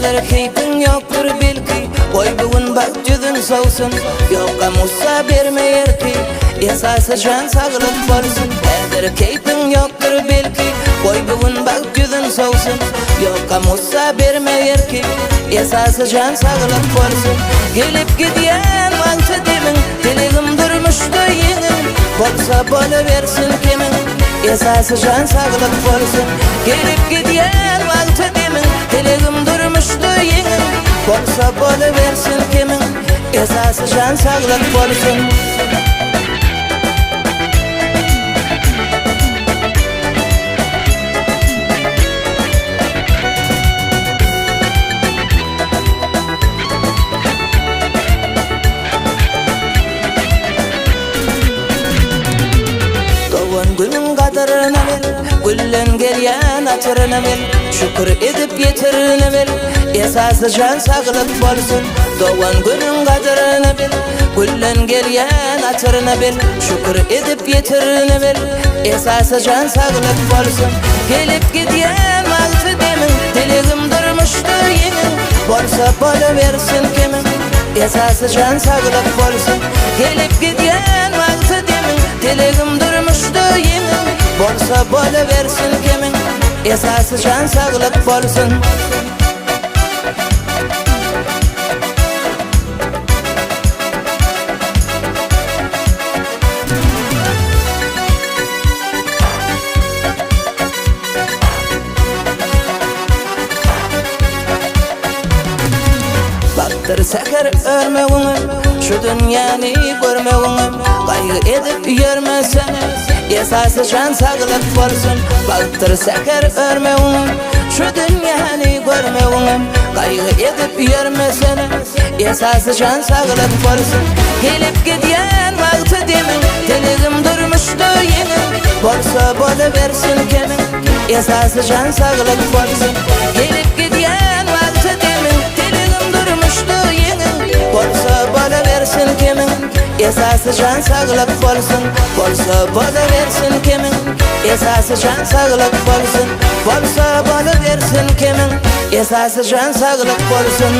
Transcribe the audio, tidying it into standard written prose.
Häzir keýpiň ýokdur belki, Goý bu gün bagt ýüzün sowsun. Ýok gam-gussa berme erki, Esasy jan saglyk bolsun. Häzir keýpiň ýokdur belki, Goý bu gün bagt ýüzün sowsun. Ýok gam-gussa berme erki, Esasy jan saglyk bolsun. Gelip gidýän wagty demiň, Dilegim durmuşda ýeňiň, Bolsa bolubersin kemiň, Esasy jan saglyk bolsun. Gelip gidýän wagty demiň, Dilegim durmuşda ýeňiň, Bolsa bolubersin kemiň, Esasy jan saglyk bolsun. Dogan günüň gadyryny bil, Gülden gelýän atyryny bil, Şükür edip ýetirini bil, Esasy jan saglyk bolsun. Dogan günüň gadyryny bil, Gülden gelýän atyryny bil, Şükür edip ýetirini bil, Esasy jan saglyk bolsun. Gelip gidýän wagty demiň, Dilegim durmuşda ýeňiň, Bolsa bolubersin kemiň, Esasy jan saglyk bolsun. Gelip gidýän wagty demiň, Dilegim durmuşda ýeňiň, Bolsa bolubersin kemiň, Esasy jan saglyk bolsun. Bagtdyr säher örmegiňem, Şu dünýäni görmegiňem, Gaýgy edip ýörmesene, Esasy jan saglyk bolsun. Bagtdyr säher örmegiňem, Şu dünýäni görmegiňem, Gaýgy edip ýörmesene, Esasy jan saglyk bolsun. Gelip gidýän wagty demiň, Dilegim durmuşda ýeňiň, Bolsa bolubersin kemiň, Esasy jan saglyk bolsun. Gelip gidýän wagty demiň, Dilegim durmuşda ýeňiň, Bolsa bolubersin kemiň, Esasy jan saglyk bolsun. Bolsa bolubersin kemiň, Esasy jan saglyk bolsun. Bolsa bolubersin kemiň, Esasy jan saglyk bolsun.